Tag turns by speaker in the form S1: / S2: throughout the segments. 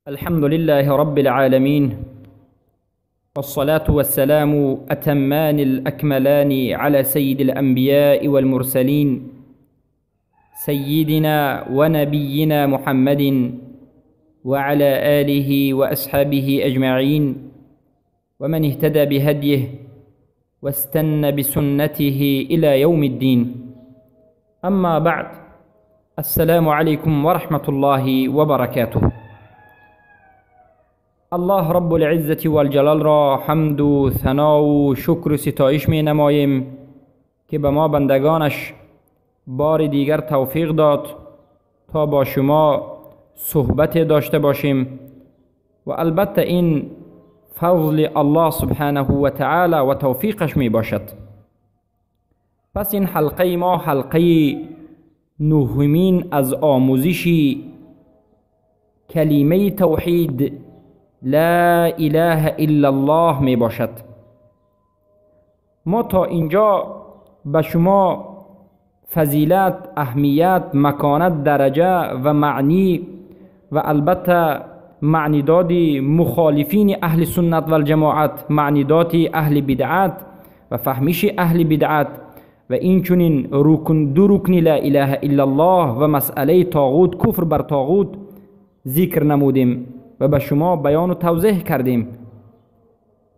S1: الحمد لله رب العالمين، والصلاة والسلام أتمان الأكملان على سيد الأنبياء والمرسلين، سيدنا ونبينا محمد وعلى آله وأصحابه أجمعين، ومن اهتدى بهديه واستنى بسنته إلى يوم الدين. أما بعد، السلام عليكم ورحمة الله وبركاته. الله رب العزة والجلال را حمد و ثنا و شکر و ستایش می نماییم که به ما بندگانش بار دیگر توفیق داد تا با شما صحبت داشته باشیم و البته این فضل الله سبحانه و تعالی و توفیقش می باشد. پس این حلقه ما حلقه نهمین از آموزش کلمه توحید لا اله الا الله می باشد. ما تا اینجا به شما فضیلت، اهمیت، مکانت، درجه و معنی و البته معنیداد مخالفین اهل سنت و الجماعت، معنیداد اهل بدعت و فهمش اهل بدعت و اینچنین رکن دو رکن لا اله الا الله و مسئله طاغوت، کفر بر طاغوت ذکر نمودیم و به شما بیان و توضیح کردیم.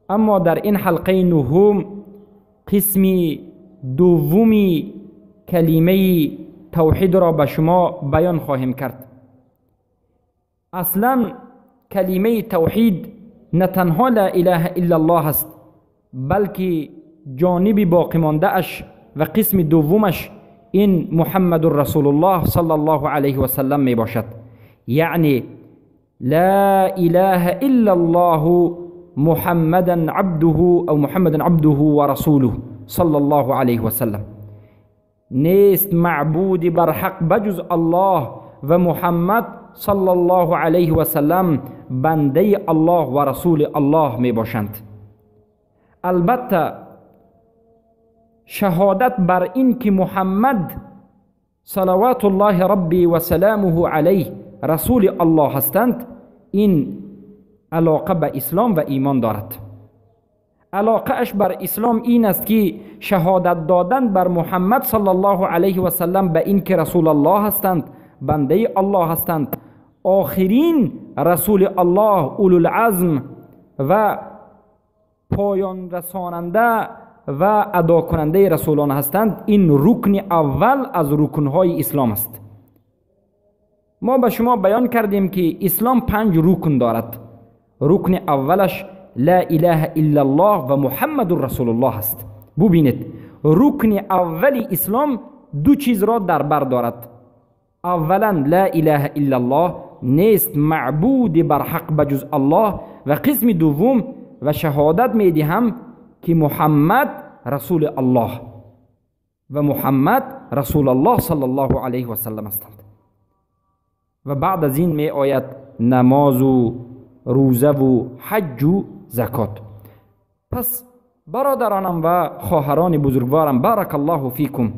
S1: اما در این حلقه نهم قسم دومی کلمه توحید را به شما بیان خواهیم کرد. اصلا کلمه توحید نه تنها لا اله الا الله است، بلکه جانب باقی مانده اش و قسم دومش این محمد رسول الله صلی الله علیه و سلم می باشد. یعنی لا اله الا الله محمدا عبده او محمدا عبده ورسوله صلی الله علیه و سلم. نیست معبود بر حق بجز الله و محمد صلی الله علیه و سلم بنده الله و رسول الله می باشند. البته شهادت بر این که محمد صلوات الله ربی و سلامه علیه رسول الله هستند، این علاقه به اسلام و ایمان دارد. علاقه اش بر اسلام این است که شهادت دادن بر محمد صلی الله علیه و سلم به این که رسول الله هستند، بنده الله هستند، آخرین رسول الله، اولوالعزم و پایان رساننده و ادا کننده رسولان هستند، این رکن اول از رکنهای اسلام است. ما به شما بیان کردیم که اسلام 5 رکن دارد. رکن اولش لا اله الا الله و محمد رسول الله است. ببینید رکن اول اسلام دو چیز را در بر دارد. اولا لا اله الا الله، نیست معبود بر حق بجز الله، و قسم دوم و شهادت می دهم که محمد رسول الله و محمد رسول الله صلی الله علیه و سلم هستند. و بعد از این می آید نماز و روزه و حج و زکات. پس برادرانم و خواهران بزرگوارم، بارک الله فیکم،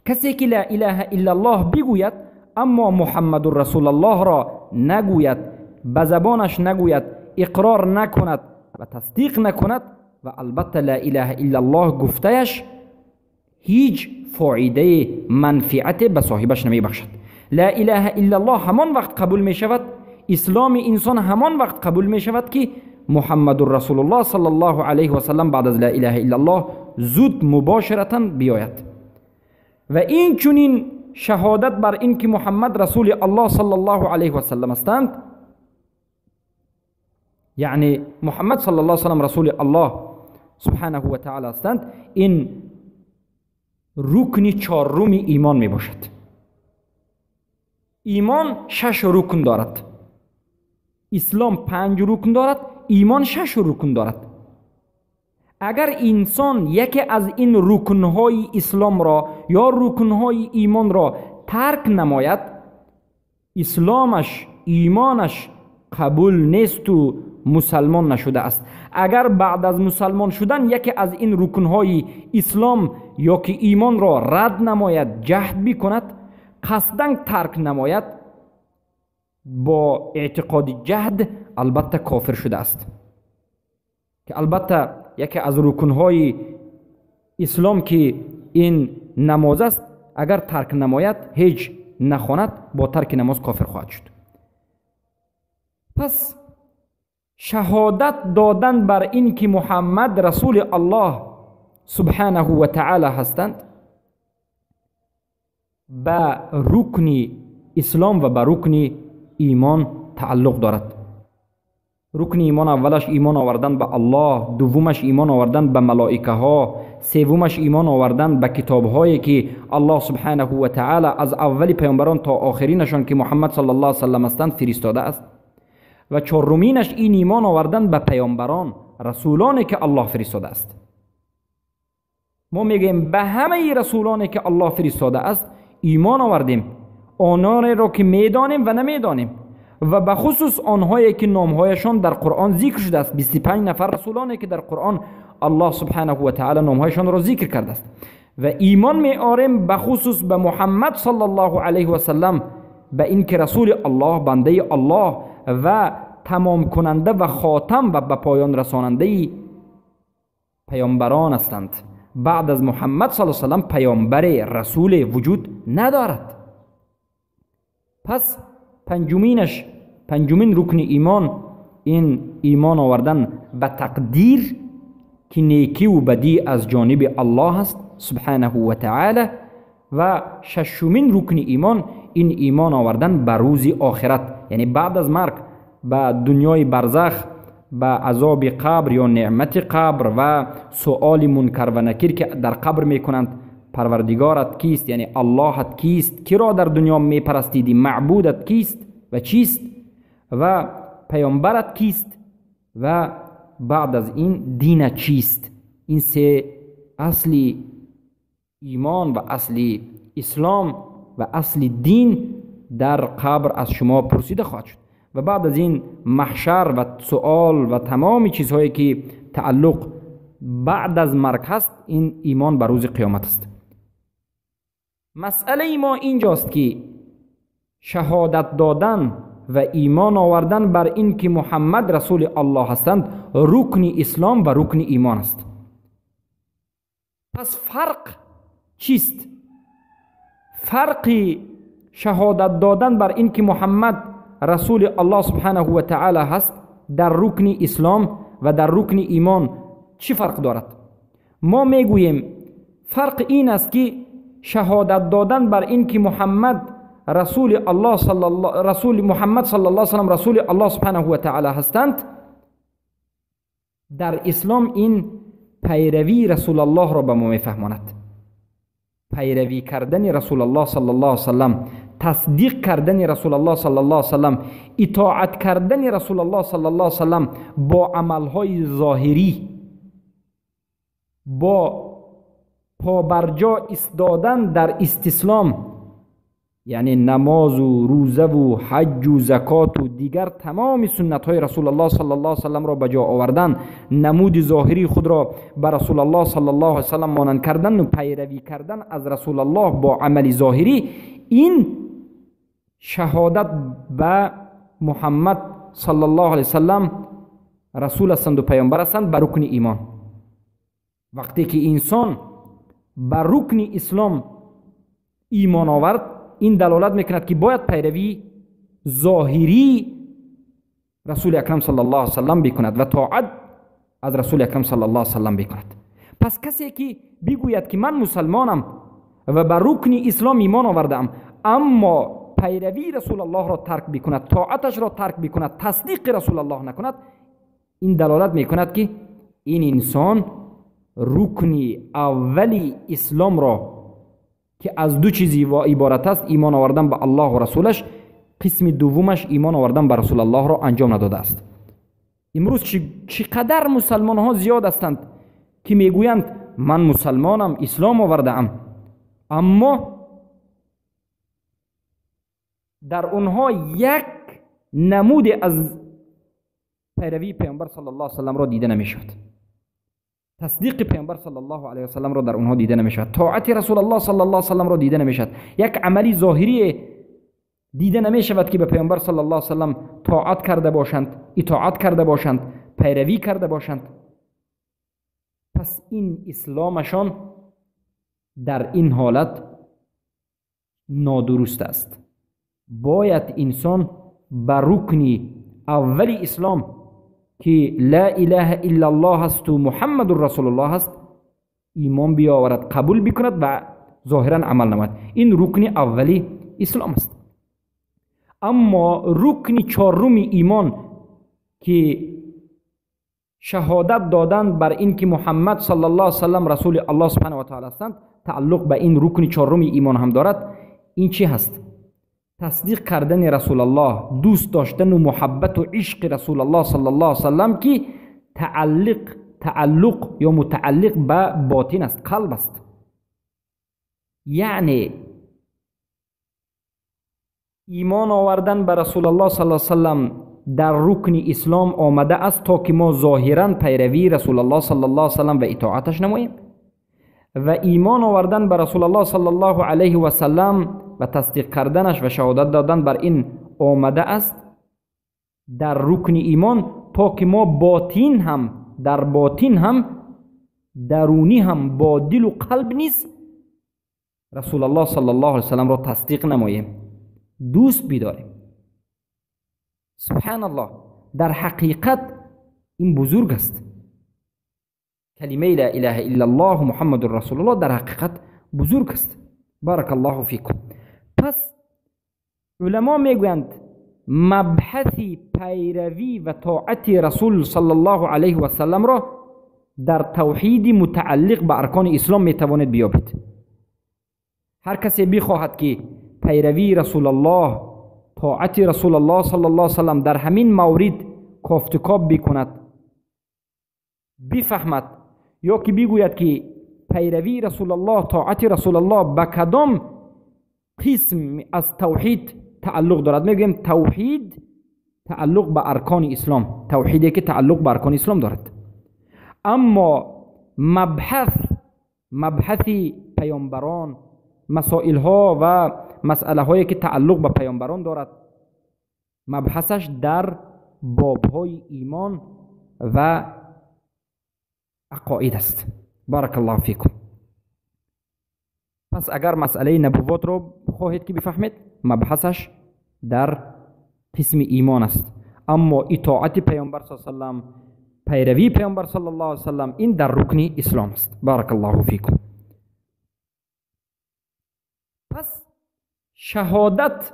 S1: کسی که لا اله الا الله بگوید اما محمد رسول الله را نگوید، به زبانش نگوید، اقرار نکند و تصدیق نکند و البته لا اله الا الله گفتهش هیچ فایده منفعت به صاحبش نمی بخشد. لا اله الا الله همان وقت قبول می شود، اسلام انسان همان وقت قبول می شود که محمد رسول الله صلی الله علیه و سلم بعد از لا اله الا الله زود مباشرتا بیاید. و این چنین شهادت بر این که محمد رسول الله صلی الله علیه و سلم هستند، یعنی محمد صلی الله علیه و سلم رسول الله سبحانه و تعالی هستند، این رکن چهارم ایمان می باشد. ایمان 6 رکن دارد، اسلام 5 رکن دارد، ایمان 6 رکن دارد. اگر انسان یکی از این رکنهای اسلام را یا رکنهای ایمان را ترک نماید، اسلامش، ایمانش قبول نیست و مسلمان نشده است. اگر بعد از مسلمان شدن یکی از این رکنهای اسلام یا که ایمان را رد نماید، جهد بکند، قصداً ترک نماید، با اعتقاد جهد البته کافر شده است، که البته یکی از رکنهای اسلام که این نماز است اگر ترک نماید، هیچ نخواند، با ترک نماز کافر خواهد شد. پس شهادت دادن بر این که محمد رسول الله سبحانه و تعالی هستند به رکن اسلام و به رکن ایمان تعلق دارد. رکن ایمان اولش ایمان آوردن به الله، دومش ایمان آوردن به ملائکه ها، سومش ایمان آوردن به کتاب هایی که الله سبحانه و تعالی از اول پیامبران تا آخرینشان که محمد صلی الله علیه و سلم هستند فرستاده است، و چهارمینش این ایمان آوردن به پیامبران، رسولانی که الله فرستاده است. ما میگیم به همه رسولانی که الله فرستاده است ایمان آوردیم، آنان را که میدانیم و نمیدانیم، و به خصوص آنهایی که نامهایشان در قرآن ذکر شده است. 25 نفر رسولانی که در قرآن الله سبحانه و تعالی نامهایشان را ذکر کرده است. و ایمان می آریم به خصوص به محمد صلی الله علیه و سلم، به اینکه رسول الله، بنده الله و تمام کننده و خاتم و به پایان رساننده پیامبران هستند. بعد از محمد صلی الله علیه و سلم پیامبر رسول وجود ندارد. پس پنجمین رکن ایمان این ایمان آوردن به تقدیر که نیکی و بدی از جانب الله است سبحانه و تعالی. و ششمین رکن ایمان این ایمان آوردن به روز آخرت، یعنی بعد از مرگ به دنیای برزخ، به عذاب قبر یا نعمت قبر و سؤال منکر و نکیر که در قبر میکنند، پروردگارت کیست، یعنی اللهت کیست، کی را در دنیا میپرستیدی، معبودت کیست و چیست، و پیامبرت کیست، و بعد از این دینت چیست. این سه اصل ایمان و اصل اسلام و اصل دین در قبر از شما پرسیده خواهد شد. و بعد از این محشر و سؤال و تمام چیزهایی که تعلق بعد از مرگ هست، این ایمان به روز قیامت است. مسئله ما اینجاست که شهادت دادن و ایمان آوردن بر این که محمد رسول الله هستند رکن اسلام و رکن ایمان است. پس فرق چیست؟ فرق شهادت دادن بر این که محمد رسول الله سبحانه و تعالی هست در رکن اسلام و در رکن ایمان چی فرق دارد؟ ما میگوییم فرق این است که شهادت دادن بر این که محمد رسول الله صلی الله رسول محمد صلی الله علیه و سلم رسول الله سبحانه و تعالی هستند در اسلام این پیروی رسول الله را به ما میفهماند. پیروی کردن رسول الله صلی الله علیه و سلم، تصدیق کردن رسول الله صلی الله علیه و سلم، اطاعت کردن رسول الله صلی الله علیه و سلم با عملهای ظاهری، با پابرجا ایستادن در استسلام، یعنی نماز و روزه و حج و زکات و دیگر تمام سنت های رسول الله صلی الله علیه و سلم را به جا آوردن، نمود ظاهری خود را به رسول الله صلی الله علیه و سلم مانند کردن و پیروی کردن از رسول الله با عمل ظاهری، این شهادت به محمد صلی الله علیه و سلم رسول هستند و پیامبر هستند بر رکن ایمان. وقتی که انسان بر رکن اسلام ایمان آورد، این دلالت میکند که باید پیروی ظاهری رسول اکرم صلی الله علیه و سلم بکند و طاعت از رسول اکرم صلی الله علیه و سلم بکند. پس کسی که بگوید که من مسلمانم و بر رکن اسلام ایمان آوردم، اما پیروی رسول الله را ترک بکند، طاعتش را ترک بکند، تصدیق رسول الله نکند، این دلالت میکند که این انسان رکن اولی اسلام را که از دو چیزی و عبارت است، ایمان آوردن به الله و رسولش، قسم دومش ایمان آوردن به رسول الله را انجام نداده است. امروز چقدر مسلمان ها زیاد هستند که میگویند من مسلمانم، اسلام آورده ام، اما در اونها یک نمود از پیروی پیامبر صلی الله علیه و سلم را دیده نمیشود، تصدیق پیامبر صلی الله علیه و سلم را در اونها دیده نمیشود، طاعت رسول الله صلی الله علیه و سلم را دیده نمیشود، یک عملی ظاهری دیده نمی شود که به پیامبر صلی الله علیه و سلم طاعت کرده باشند، اطاعت کرده باشند، پیروی کرده باشند. پس این اسلامشان در این حالت نادرست است. باید انسان به رکن اول اسلام که لا اله الا الله است و محمد رسول الله است ایمان بیاورد، قبول بکند و ظاهرا عمل نماید. این رکن اولی اسلام است. اما رکن چهارم ایمان که شهادت دادن بر این که محمد صلی الله علیه و سلم رسول الله سبحانه و تعالی هستند، تعلق به این رکن چهارم ایمان هم دارد. این چی هست؟ تصدیق کردن رسول الله، دوست داشتن و محبت و عشق رسول الله صلی الله علیه و سلم که تعلق یا متعلق به باطن است، قلب است. یعنی ایمان آوردن به رسول الله صلی الله علیه و سلم در رکن اسلام آمده است تا که ما ظاهرا پیروی رسول الله صلی الله علیه و سلم و اطاعتش نماییم، و ایمان آوردن به رسول الله صلی الله علیه و سلم و تصدیق کردنش و شهادت دادن بر این آمده است در رکن ایمان تا که ما باطن هم، در باطن هم، درونی هم، با دل و قلب نیز رسول الله صلی الله علیه و سلم را تصدیق نماییم، دوست بیداریم. سبحان الله، در حقیقت این بزرگ است. کلمه لا اله الا الله محمد رسول الله در حقیقت بزرگ است. بارک الله فیکم. پس علما میگویند مبحث پیروی و طاعت رسول صلی الله علیه و سلم را در توحید متعلق به ارکان اسلام میتواند بیابید. هر کسی بخواهد که پیروی رسول الله، طاعت رسول الله صلی الله علیه و سلم در همین مورد کافتکاب بکند، بفهمد، یا که بگوید که پیروی رسول الله، طاعت رسول الله به کدام قسم از توحید تعلق دارد، میگویم توحید تعلق به ارکان اسلام، توحیدی که تعلق به ارکان اسلام دارد. اما مبحث پیامبران، مسائل ها و مسئله هایی که تعلق به پیامبران دارد، مبحثش در باب های ایمان و عقاید است. بارک الله فیکم. پس اگر مسئله نبوت رو خواهید که بفهمید، مبحثش در قسم ایمان است. اما اطاعت پیامبر صلی الله علیه و سلم، پیروی پیامبر صلی الله علیه و سلم، این در رکن اسلام است. بارک الله فیکم. پس شهادت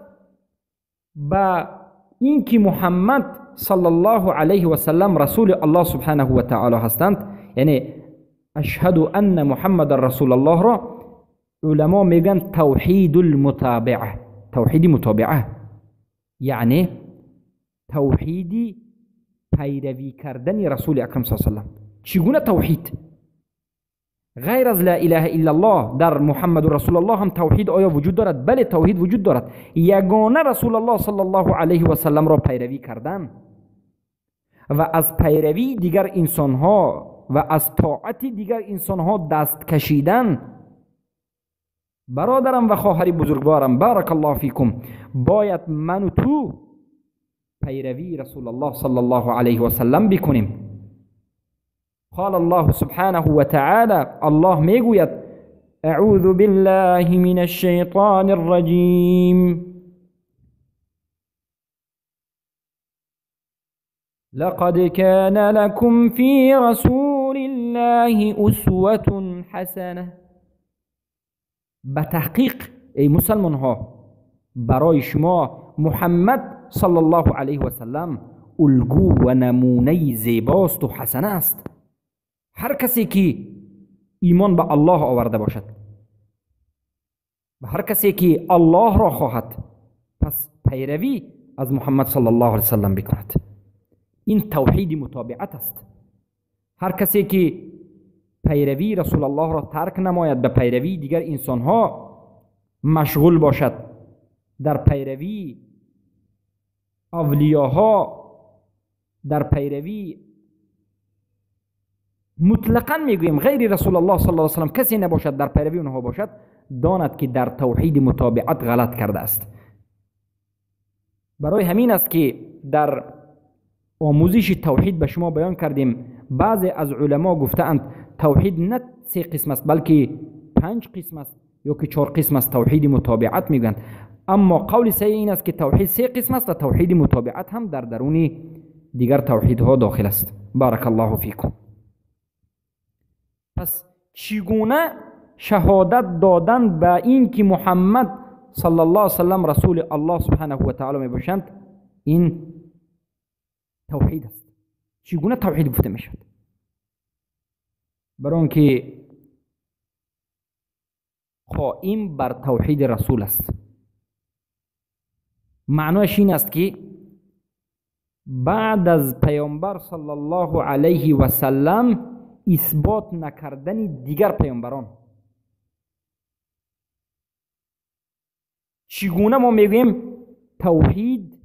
S1: به اینکه محمد صلی الله علیه و سلم رسول الله سبحانه و تعالی هستند، یعنی اشهد ان محمد رسول الله را علما میگن توحید المتابعه، توحید متابعه، یعنی توحید پیروی کردن رسول اکرم صلی الله علیه و سلم. چگونه توحید؟ غیر از لا اله الا الله در محمد رسول الله هم توحید آیا وجود دارد؟ بله، توحید وجود دارد. یگانه رسول الله صلی الله علیه و سلم را پیروی کردن و از پیروی دیگر انسانها و از طاعت دیگر انسانها دست کشیدن. برادرم و خواهر بزرگوارم، بارک الله فیکم، باید من و تو پیروی رسول الله صلی الله علیه و سلم بکنیم. قال الله سبحانه وتعالى، الله میگوید اعوذ بالله من الشیطان الرجیم لقد كان لكم في رسول الله أسوة حسنة. به تحقیق ای مسلمان ها، برای شما محمد صلی الله علیه و سلم الگو و نمونه زیباست و حسنه است. هر کسی که ایمان به الله آورده باشد و هر کسی که الله را خواهد، پس پیروی از محمد صلی الله علیه و سلم بکند. این توحید متابعت است. هر کسی که پیروی رسول الله را ترک نماید، به پیروی دیگر انسانها مشغول باشد، در پیروی اولیاها، در پیروی مطلقا میگوییم غیر رسول الله صلی الله علیه و سلم کسی نباشد، در پیروی اونها باشد، داند که در توحید متابعت غلط کرده است. برای همین است که در آموزش توحید به شما بیان کردیم، بعضی از علما گفتند توحید نه 3 قسم است بلکه 5 قسم است یا که 4 قسم است، توحید متابعت میگویند. اما قول صحیح این است که توحید 3 قسم است و توحید متابعت هم در درون دیگر توحیدها داخل است. بارک الله فیکم. پس چگونه شهادت دادن به این که محمد صلی الله علیه وسلم رسول الله سبحانه و تعالی می باشند، این توحید است. چگونه توحید گفته می شود؟ برای آنکه قائم بر توحید رسول است. معنایش این است که بعد از پیامبر صلی الله علیه و سلم اثبات نکردن دیگر پیامبران. چگونه ما میگوییم توحید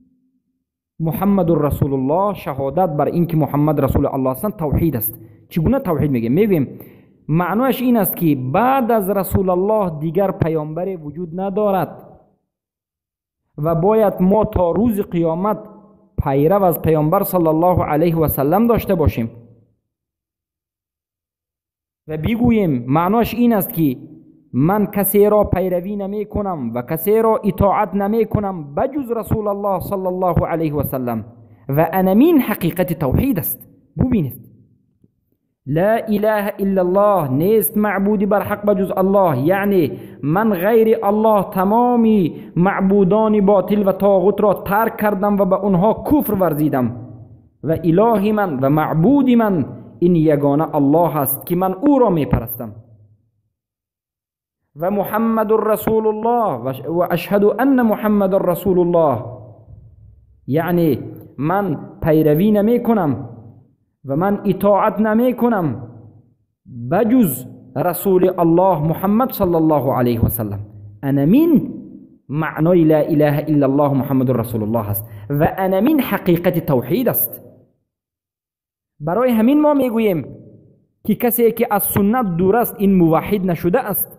S1: محمد رسول الله، شهادت بر اینکه محمد رسول الله هستند توحید است؟ چگونه توحید میگیم؟ میگوییم معنایش این است که بعد از رسول الله دیگر پیامبر وجود ندارد و باید ما تا روز قیامت پیرو از پیامبر صلی الله علیه و سلم داشته باشیم و بگوییم معناش این است که من کسی را پیروی نمی کنم و کسی را اطاعت نمی کنم بجز رسول الله صلی الله علیه و سلم. و انمین حقیقت توحید است. ببینید لا اله الا الله، نیست معبودی بر حق بجز الله، یعنی من غیر الله تمامی معبودان باطل و طاغوت را ترک کردم و به آنها کفر ورزیدم و اله من و معبود من این یگانه الله است که من او را میپرستم و محمد رسول الله و اشهد ان محمد رسول الله، یعنی من پیروی نمی کنم و من اطاعت نمی کنم بجز رسول الله محمد صلی الله علیه و سلم. انمین معنای لا اله الا الله محمد رسول الله است و انمین حقیقت توحید است. برای همین ما میگوییم که کسی که از سنت دور است این موحد نشده است.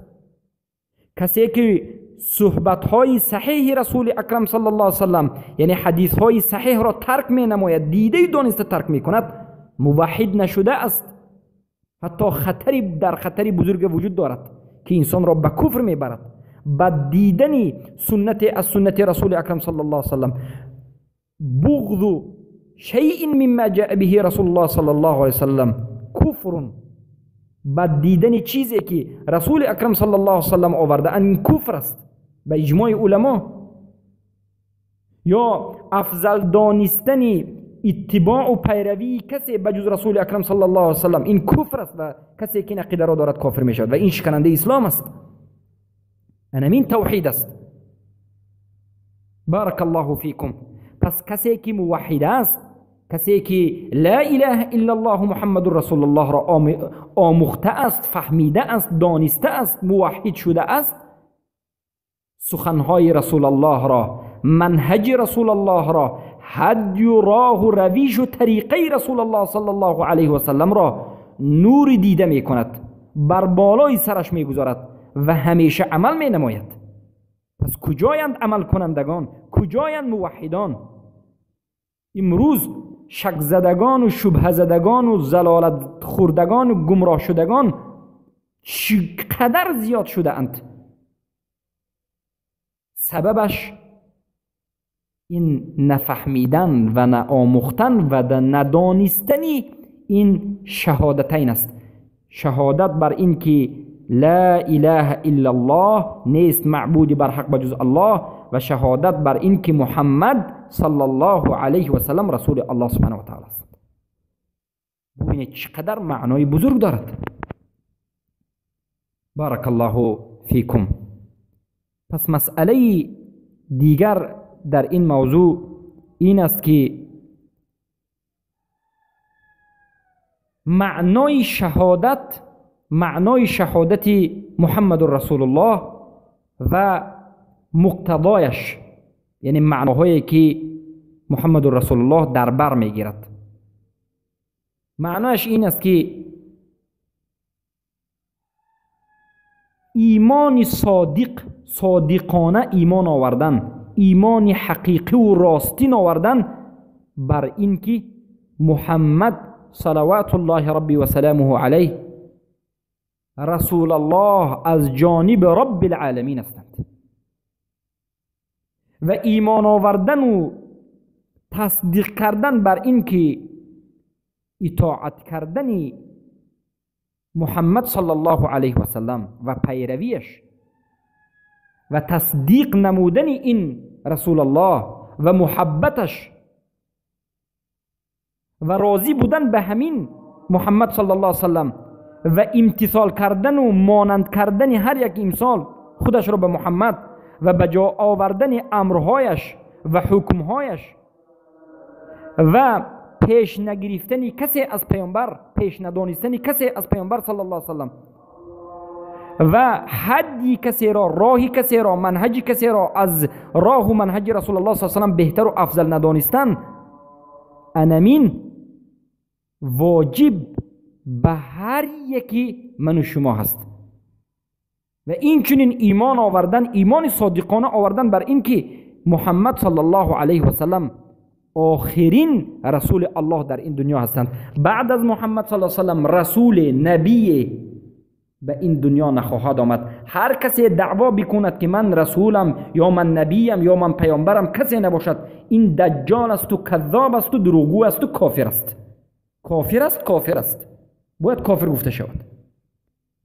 S1: کسی که صحبت‌های صحیح رسول اکرم صلی الله علیه و سلم، یعنی حدیث‌های صحیح را ترک می نماید، دیده دانسته ترک می کند، موحد نشده است. حتی خطری در خطری بزرگ وجود دارد که انسان را به کفر میبرد. با دیدن سنت از سنت رسول اکرم صلی الله علیه و سلم، بغض شیء مما جاء به رسول الله صلی الله علیه و سلم کفر. با دیدن چیزی که رسول اکرم صلی الله علیه و سلم آورده این کفر است به اجماع علما. یا افضل دانستن اتباع و پیروی کسی بجز رسول اکرم صلی الله علیه و سلم این کفر است و کسی که این عقیده را دارد کافر می شود و این شکننده اسلام است. انمین توحید است. بارک الله فیکم. پس کسی که موحد است، کسی که لا اله الا الله محمد رسول الله را آموخته است، فهمیده است، دانسته است، موحد شده است، سخنهای رسول الله را، منهج رسول الله را، هدی و راه و رویش و طریقه رسول الله صلی الله علیه و سلم را نور دیده می کند، بر بالای سرش می گذارد و همیشه عمل می نماید. پس کجایند عمل کنندگان؟ کجایند موحدان؟ امروز شک زدگان و شبهه زدگان و ضلالت خوردگان و گمراه شدگان چقدر زیاد شده اند. سببش این نفهمیدن و نآموختن و ندانستن این شهادتین است. شهادت بر این که لا اله الا الله، نیست معبودی بر حق بجز الله، و شهادت بر این که محمد صلی الله علیه و سلم رسول الله سبحانه و تعالی است. ببینید چقدر معنای بزرگ دارد. بارک الله فیکم. پس مسئله دیگر در این موضوع این است که معنای شهادت، معنای شهادت محمد رسول الله و مقتضایش، یعنی معناهایی که محمد رسول الله در بر میگیرد، معنایش این است که ایمان صادق، صادقانه ایمان آوردن ایمان حقیقی و راستین آوردن بر اینکه محمد صلوات الله ربی و سلامه علیه رسول الله از جانب رب العالمین هستند. و ایمان آوردن و تصدیق کردن بر اینکه اطاعت کردن محمد صلی الله علیه و سلم و پیرویش و تصدیق نمودن این رسول الله و محبتش و راضی بودن به همین محمد صلی الله علیه و سلم و امتثال کردن و مانند کردن هر یک امثال خودش را به محمد و به جا آوردن امرهایش و حکمهایش و پیش نگرفتن کسی از پیامبر، پیش ندانستن کسی از پیامبر صلی الله علیه و سلم و حدی کسی را، راهی کسی را، منهج کسی را از راه و منهج رسول الله صلی الله علیه و سلم بهتر و افضل ندانستن، انمین واجب به هر یکی من و شما هست. و این چنین ایمان آوردن، ایمان صادقانه آوردن بر اینکه محمد صلی الله علیه و سلم آخرین رسول الله در این دنیا هستند. بعد از محمد صلی الله علیه و سلم رسول نبی به این دنیا نخواهد آمد. هر کسی دعوا بکند که من رسولم یا من نبیم یا من پیامبرم، کسی نباشد، این دجال است و کذاب است و دروغگو است و کافر است. کافر است، کافر است، باید کافر گفته شود.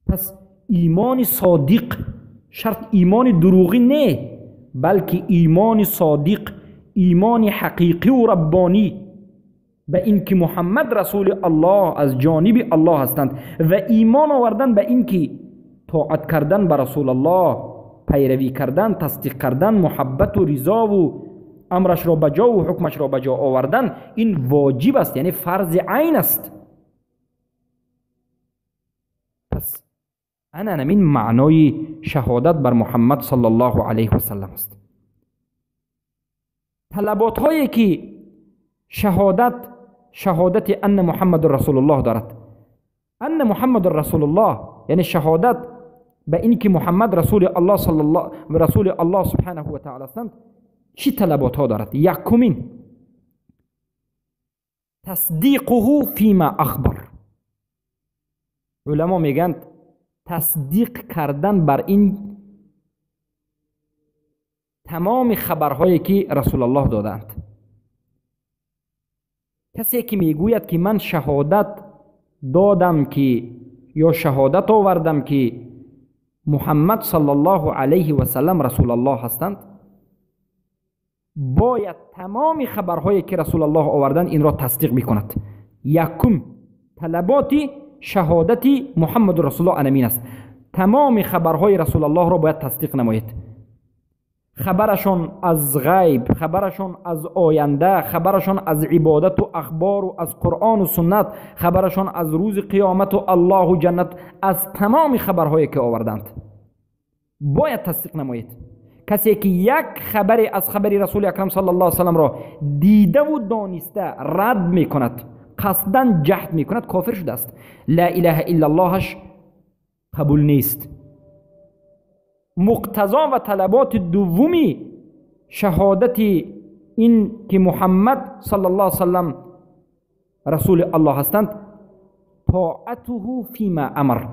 S1: پس ایمان صادق شرط ایمان دروغی نه، بلکه ایمان صادق، ایمان حقیقی و ربانی به اینکه محمد رسول الله از جانب الله هستند و ایمان آوردن به اینکه طاعت کردن به رسول الله، پیروی کردن، تصدیق کردن، محبت و رضا و امرش را به جا و حکمش را به جا آوردن، این واجب است، یعنی فرض عین است. پس انا همین معنای شهادت بر محمد صلی الله علیه و سلم است. طلبات هایی که شهادت ان محمد رسول الله دارد، ان محمد رسول الله یعنی شهادت به اینکه محمد رسول الله صلی الله رسول الله سبحانه و تعالی هستند، چی طلبات ها دارد؟ یکمین تصدیقه فیما اخبر. علما میگن تصدیق کردن بر این تمام خبرهایی که رسول الله دادند. کسی که میگوید که من شهادت دادم که یا شهادت آوردم که محمد صلی الله علیه و سلم رسول الله هستند، باید تمام خبرهایی که رسول الله آوردند این را تصدیق میکند. یکم طلبات شهادت محمد رسول الله انمین است. تمام خبرهای رسول الله را باید تصدیق نمایید. خبرشان از غیب، خبرشان از آینده، خبرشان از عبادت و اخبار و از قرآن و سنت، خبرشان از روز قیامت و الله و جنت، از تمام خبرهایی که آوردند باید تصدیق نمایید. کسی که یک خبری از خبر رسول اکرم صلی الله علیه و سلم را دیده و دانسته رد میکند، قصدا جحد میکند، کافر شده است. لا اله الا اللهش قبول نیست. مقتضا و طلبات دومی شهادت این که محمد صلی الله علیه و سلم رسول الله هستند، طاعته فیما امر.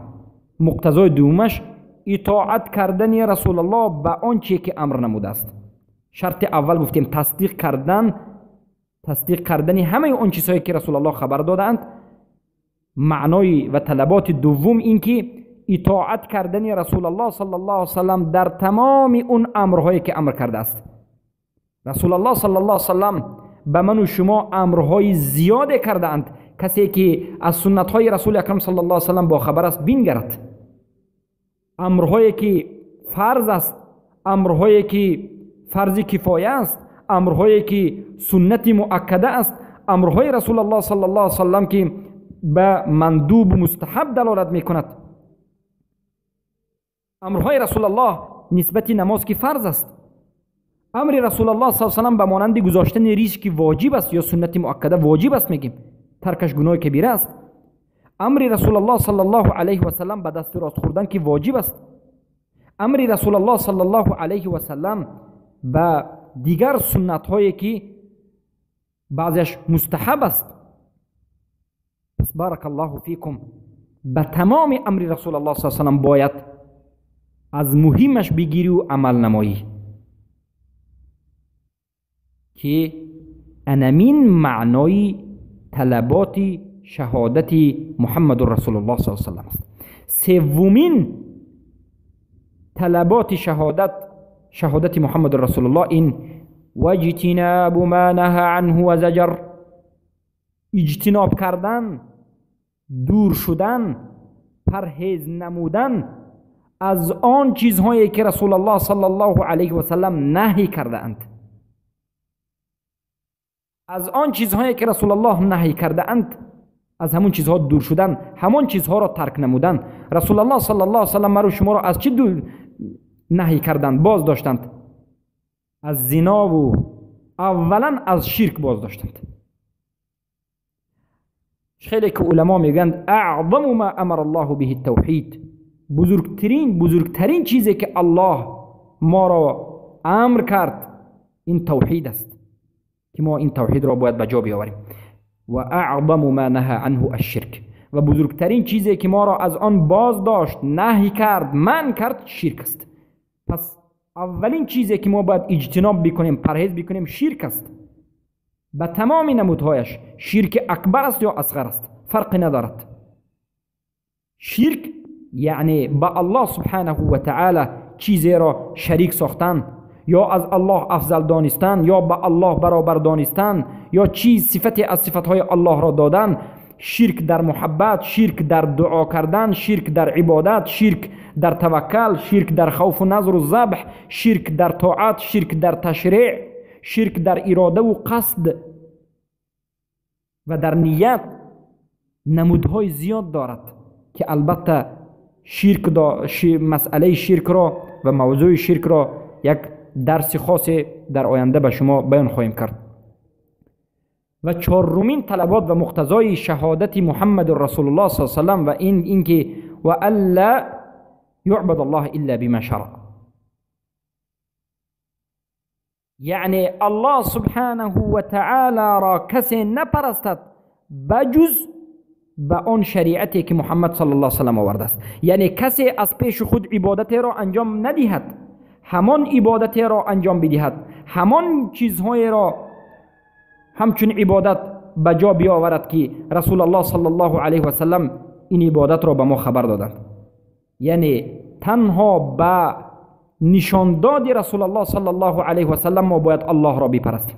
S1: مقتضای دومش اطاعت کردن رسول الله به آنچه که امر نموده است. شرط اول گفتیم تصدیق کردن همه آن چیزهایی که رسول الله خبر دادند. معنای و طلبات دوم این که اطاعت کردن رسول الله صلی الله علیه و سلم در تمام اون امرهایی که امر کرده است. رسول الله صلی الله علیه و سلم به من و شما امرهای زیاد کرده اند. کسی که از سنت های رسول اکرم صلی الله علیه و سلم با خبر است بینگرد. امرهایی که فرض است، امرهایی که فرض کفایه است، امرهایی که سنت مؤکده است، امرهای رسول الله صلی الله علیه و سلم که به مندوب مستحب دلالت میکند. امرهای رسول الله نسبت نماز که فرض است، امر رسول الله صلی الله علیه و سلم به مانند گذاشتن ریش که واجب است یا سنت مؤکده واجب است میگیم، ترکش گناه کبیره است. امر رسول الله صلی الله علیه و سلم به دست راست خوردن که واجب است. امر رسول الله صلی الله علیه و سلم به دیگر سنت هایی که بعضیش مستحب است. پس بارک الله فیکم، به تمام امر رسول الله صلی الله علیه و سلم باید از مهمش بگیری و عمل نمایی که انمین معنای طلبات شهادت محمد رسول الله صلی الله علیه و سلم است. سومین طلبات شهادت محمد رسول الله این واجتناب ما نهى عنه و زجر، اجتناب کردن، دور شدن، پرهیز نمودن از آن چیزهایی که رسول الله صلی الله علیه و سلم نهی کرده اند. از آن چیزهایی که رسول الله نهی کرده اند، از همون چیزها دور شدن، همون چیزها را ترک نمودن. رسول الله صلی الله علیه و سلم مرو شما را از چی دور نهی کردند، باز داشتند؟ از زنا و اولا از شرک باز داشتند. خیلی که علما میگند اعظم ما امر الله به التوحید، بزرگترین چیزی که الله ما را امر کرد این توحید است که ما این توحید را باید به جا بیاوریم. و اعظم ما نهى عنه الشرک، و بزرگترین چیزی که ما را از آن باز داشت، نهی کرد، منع کرد، شرک است. پس اولین چیزی که ما باید اجتناب بکنیم، پرهیز بکنیم، شرک است به تمام نمودهایش. شرک اکبر است یا اصغر است فرقی ندارد. شرک یعنی با الله سبحانه و تعالی چیزی را شریک ساختن، یا از الله افضل دانستن، یا با الله برابر دانستن، یا چیز صفتی از صفتهای الله را دادن. شرک در محبت، شرک در دعا کردن، شرک در عبادت، شرک در توکل، شرک در خوف و نظر و ذبح، شرک در طاعت، شرک در تشریع، شرک در اراده و قصد و در نیت نمودهای زیاد دارد که البته شرک مسئله شرک را و موضوع شرک را یک درس خاص در آینده به شما بیان خواهیم کرد. و چهارمین طلبات و مقتضای شهادت محمد رسول الله صلی الله علیه و سلم و اینکه و الا یعبد الله الا بما شرع، یعنی الله سبحانه و تعالی را کسی نپرستد بجز به آن شریعتی که محمد صلی الله علیه و سلم آورده است. یعنی کسی از پیش خود عبادت را انجام ندهد، همان عبادت را انجام بدهد، همان چیزهای را همچون عبادت به جا بیاورد که رسول الله صلی الله علیه و سلم این عبادت را به ما خبر دادند. یعنی تنها به نشانداد رسول الله صلی الله علیه و سلم ما باید الله را بپرستیم.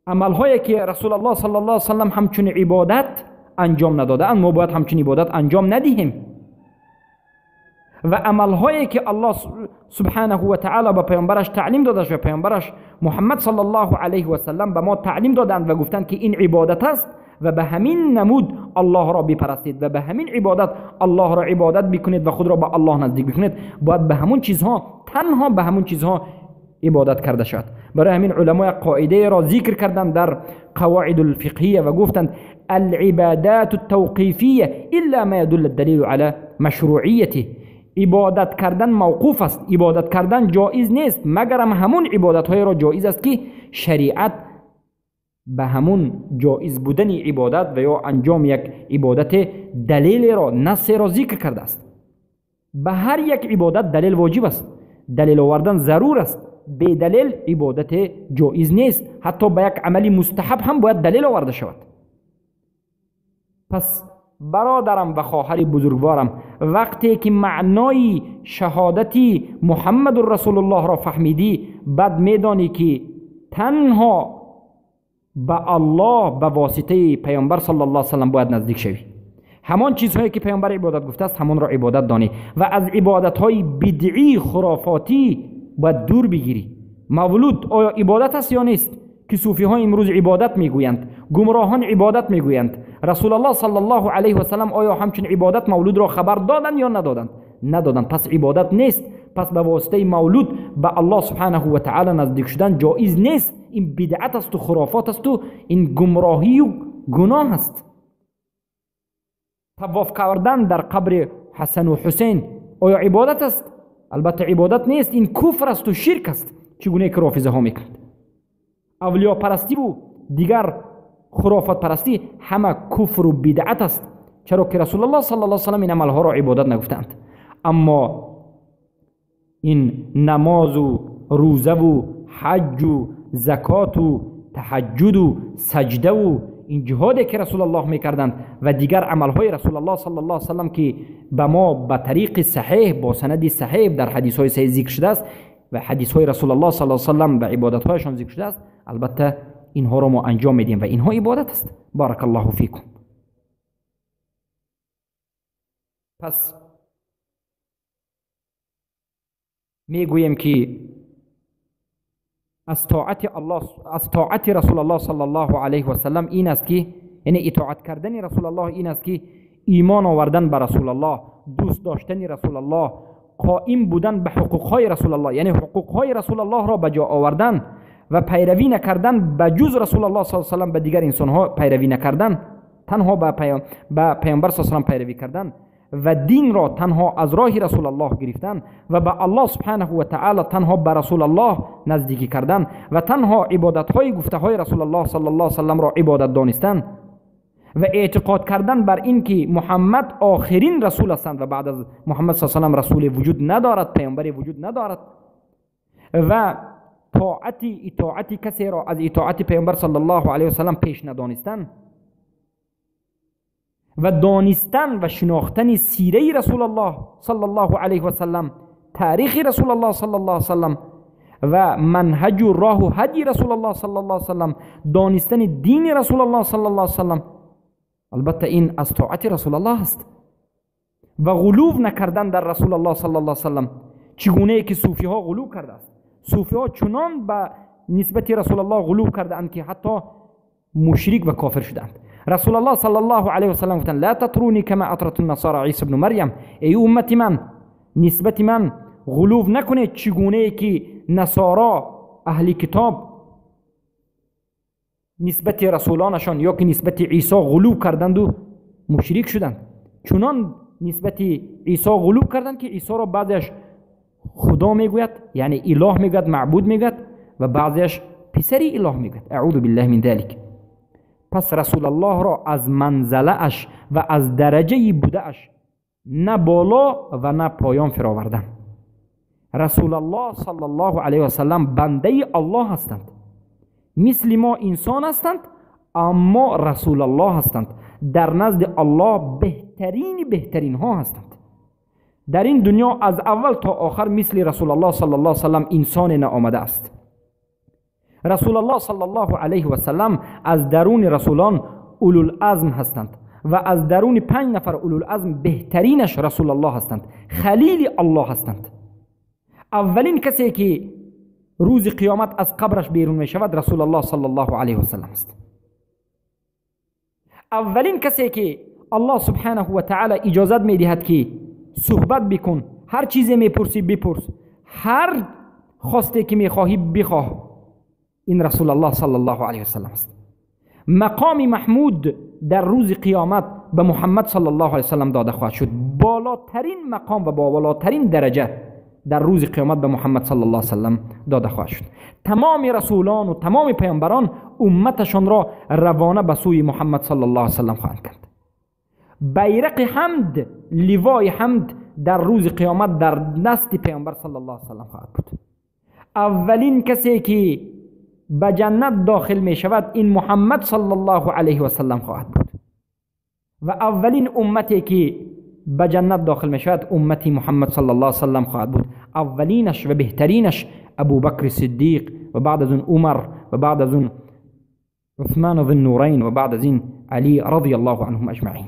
S1: عملهایی که رسول الله صلی الله علیه و سلم همچون عبادت انجام ندادند ما باید همچون عبادت انجام ندهیم. و عملهایی که الله سبحانه و تعالی به پیامبرش تعلیم داده و پیامبرش محمد صلی الله علیه و سلم به ما تعلیم دادند و گفتند که این عبادت است و به همین نمود الله را بپرستید و به همین عبادت الله را عبادت بکنید و خود را به الله نزدیک بکنید، باید به همون چیزها، تنها به همون چیزها عبادت کرده شود. برای همین علمای قاعده را ذکر کردند در قواعد الفقهیه و گفتند العبادات التوقیفیه الا ما يدل الدلیل على مشروعیته. عبادت کردن موقوف است، عبادت کردن جایز نیست مگرم همون عبادت های را جایز است که شریعت به همون جایز بودن عبادت و یا انجام یک عبادت دلیل را، نص را ذکر کرده است. به هر یک عبادت دلیل واجب است، دلیل آوردن ضرور است. بی دلیل عبادت جایز نیست، حتی به یک عمل مستحب هم باید دلیل آورده شود. پس برادرم و خواهر بزرگوارم، وقتی که معنای شهادتی محمد رسول الله را فهمیدی، بعد میدانی که تنها به الله به واسطه پیامبر صلی الله علیه و سلم باید نزدیک شوی. همان چیزهایی که پیامبر عبادت گفته است همان را عبادت دانی و از عبادتهای بدعی خرافاتی باید دور بگیری. مولود آیا عبادت است یا نیست؟ که صوفی ها امروز عبادت میگویند، گمراهان عبادت میگویند. رسول الله صلی الله علیه و سلم آیا همچون عبادت مولود را خبر دادن یا ندادند؟ ندادند. پس عبادت نیست. پس به واسطه مولود به الله سبحانه و تعالی نزدیک شدن جایز نیست. این بدعت است و خرافات است و این گمراهی و گناه است. طواف کردن در قبر حسن و حسین آیا عبادت است؟ البته عبادت نیست، این کفر است و شرک است. چگونه که رافضه ها میکرد. اولیا پرستی و دیگر خرافات پرستی همه کفر و بدعت است، چرا که رسول الله صلی الله علیه و سلم این عملها را عبادت نگفتند. اما این نماز و روزه و حج و زکات و تهجد و سجده و این جهادی که رسول الله میکردند و دیگر عملهای رسول الله صلی الله علیه و سلم که به ما به طریق صحیح با سند صحیح در حدیث های صحیح ذکر شده است و حدیث های رسول الله صلی الله علیه و سلم و عبادت هایشان ذکر شده است، البته اینها را ما انجام میدیم و اینها عبادت است. بارک الله فیکم. پس میگوییم که از طاعت الله، از طاعت رسول الله صلی الله علیه و سلم این است که، یعنی اطاعت کردن رسول الله این است که ایمان آوردن به رسول الله، دوست داشتن رسول الله، قائم بودن به حقوقهای رسول الله، یعنی حقوقهای رسول الله را به جا آوردن و پیروی نکردن به جز رسول الله صلی الله علیه و سلم به دیگر انسانها پیروی نکردن، تنها به پیامبر صلی الله علیه و سلم پیروی کردن و دین را تنها از راه رسول الله گرفتن و به الله سبحانه و تعالی تنها به رسول الله نزدیکی کردن و تنها عبادت های گفته های رسول الله صلی الله علیه و سلم را عبادت دانستن و اعتقاد کردن بر این که محمد آخرین رسول هستند و بعد از محمد صلی الله علیه و سلم رسول وجود ندارد، پیامبر وجود ندارد و طاعت اطاعت کسی را از اطاعت پیامبر صلی الله علیه و سلم پیش ندانستن و دانستن و شناختن سیره رسول الله صلی الله علیه و سلم، تاریخ رسول الله صلی الله علیه و سلم و منهج و راه و هدی رسول الله صلی الله علیه و سلم، دانستن دین رسول الله صلی الله علیه و سلم، البته این از طاعت رسول الله است. و غلو نکردن در رسول الله صلی الله علیه و سلم، چگونه که صوفی ها غلو کرده است. صوفی ها چنان به نسبت رسول الله غلو کرده اند که حتی مشرک و کافر شدند. رسول الله صلی الله علیه و سلم گفتند لا تطرونی کما اطرت النصارى عیسی ابن مریم، ای امت من نسبت من غلو نکنید چگونه که نصارا اهل کتاب نسبت رسولانشان یا که نسبت عیسی غلو کردند و مشرک شدند. چنان نسبت عیسی غلو کردند که عیسی را بعضیش خدا میگوید، یعنی اله میگوید، معبود میگوید و بعضیش پسری اله میگوید. اعوذ بالله من ذلک. پس رسول الله را از منزله اش و از درجه بوده اش نه بالا و نه پایان فراوردن. رسول الله صلی الله علیه و سلم بنده الله هستند، مثل ما انسان هستند، اما رسول الله هستند، در نزد الله بهترین بهترین ها هستند. در این دنیا از اول تا آخر مثل رسول الله صلی الله علیه و سلم انسان نه آمده است. رسول الله صلی الله علیه و سلم از درون رسولان اولوالعزم هستند و از درون 5 نفر اولوالعزم بهترینش رسول الله هستند، خلیل الله هستند. اولین کسی که روز قیامت از قبرش بیرون می شود رسول الله صلی الله علیه و سلم است. اولین کسی که الله سبحانه و تعالی اجازت می دهد که صحبت بکن، هر چیزی میپرسی بپرس، هر خواسته که میخواهی بخواه، این رسول الله صلی الله علیه و سلم است. مقام محمود در روز قیامت به محمد صلی الله علیه و سلم داده خواهد شد. بالاترین مقام و بالاترین درجه در روز قیامت به محمد صلی الله علیه و سلم داده خواهد شد. تمام رسولان و تمام پیامبران امتشان را روانه به سوی محمد صلی الله علیه و سلم خواهند کرد. بیرق حمد، لوای حمد در روز قیامت در دست پیامبر صلی الله علیه و سلم خواهد بود. اولین کسی که به جنت داخل می شود این محمد صلی الله علیه و سلم خواهد بود و اولین امتی که به جنت داخل می شود امتی محمد صلی الله علیه و سلم خواهد بود. اولینش و بهترینش ابو بکر صدیق و بعد از اون عمر و بعد از اون عثمان ذی النورین و بعد از این علی رضی الله عنهم اجمعین.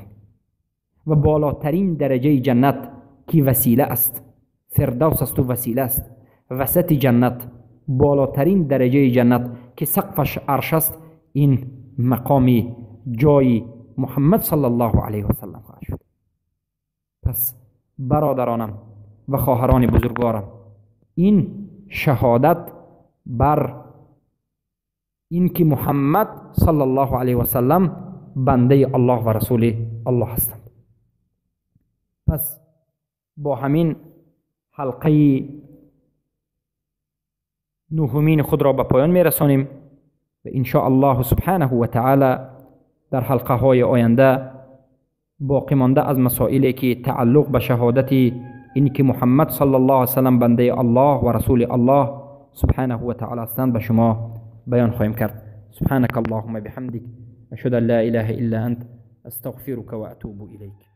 S1: و بالاترین درجه جنت که وسیله است، فردوس است و وسیله است، وسط جنت، بالاترین درجه جنت که سقفش عرش است، این مقام جای محمد صلی الله علیه و سلم خواهد شد. پس برادرانم و خواهران بزرگوارم، این شهادت بر اینکه محمد صلی الله علیه و سلم بنده الله و رسول الله هستند. پس با همین حلقه نهمین خود را به پایان میرسانیم و ان شاء الله سبحانه و تعالی در حلقه های آینده باقی مانده از مسائلی که تعلق به شهادت اینکه محمد صلی الله علیه وسلم بنده الله و رسول الله سبحانه و تعالی هستند به شما بیان خواهیم کرد. سبحانك اللهم بحمدك، أشهد أن لا إله إلا أنت، أستغفرك وأتوب إليك.